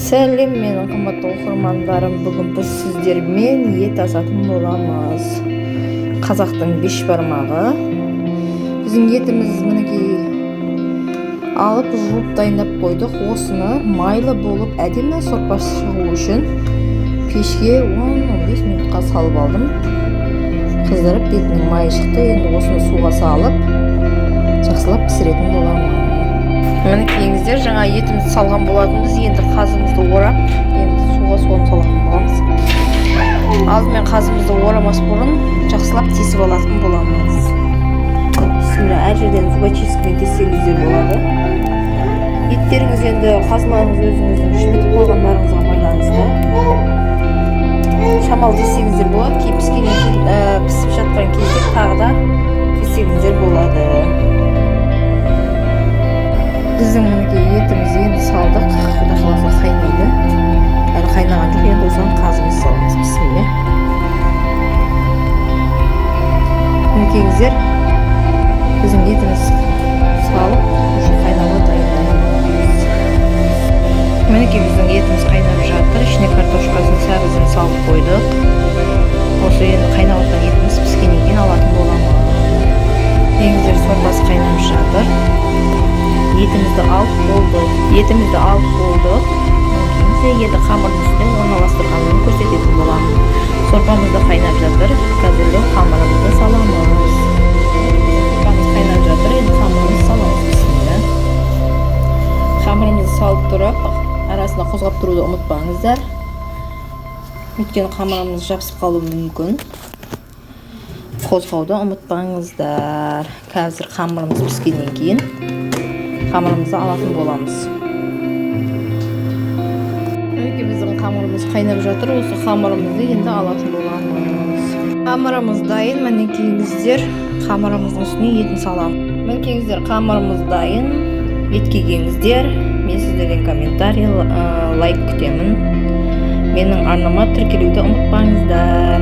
Сәлем, менің қымбатты оқырмандарым! Бүгін біз сіздермен ет асатын боламыз. Қазақтың бешбармағы. Біздің етіміз, мінекей, алып, жуып, дайындап қойдық. Осыны майлы болып, әдемі сорпа шығу үшін пешке 10-15 минутқа салып алдым. Қыздырып, бетінің майы шықты. Енді осыны суға салып, жақсылап пісіретін боламын. Мінекейіңіздер, жаңа етімізді салған болатынбыз. Енді қазымызды орап, енді суға соны салатын боламыз. Алдымен қазымызды орамас бұрын жақсылап тесіп алатын боламыз. Бісміллә. Әр жерден зубочисткамен тессеңіздер болады. Еттеріңіз, енді қазыларыңыз өзіңіздің жібітіп қойғандарыңызға байланысты, шамалы тессеңіздер болады. Кейін, піскеннен кейін, пісіп жатқан кезде тағы да тессеңіздер болады. Біздің, мінекей, етіміз енді салдық. Құдай қаласа, қайнайды. Әлі қайнаған жоқ. Енді осыған қазымыз саламыз. Бісміллә. Мінекейіңіздер, біздің етіміз салып, уже қайнауға дайындаймыз. Мінекей, біздің етіміз қайнап жатыр. Ішіне картошкасын, сәбізін салып қойдық. Осы енді қайнап жатқан етіміз піскеннен кейін алатын боламыз. Негіздер, сорпасы қайнап жатыр. Етімізді алып болдық. Етімізді алып болдық. Мінекейіңіздер, енді қамырдың үстіне орналастырғанын көрсететін боламын. Сорпамыз да қайнап жатыр. Қазір қамырымызды саламыз. Сорпамыз қайнап жатыр, енді қамырымызды саламыз. Бісміллә. Қамырымызды салып тұрып, арасында қозғап тұруды ұмытпаңыздар, өйткені қамырымыз жабысып қалуы мүмкін. Қозғауды ұмытпаңыздар. Қазір қамырымыз піскеннен кейін қамырымызды алатын боламыз. Мінекей, біздің қамырымыз қайнап жатыр. Осы қамырымызды енді алатын боламыз. Қамырымыз дайын, мінекейіңіздер. Қамырымыздың үстіне етін саламыз. Мінекейіңіздер, қамырымыз дайын. Етке келіңіздер. Мен сіздерден комментарий, лайк күтемін. Менің арнама тіркелуді ұмытпаңыздар.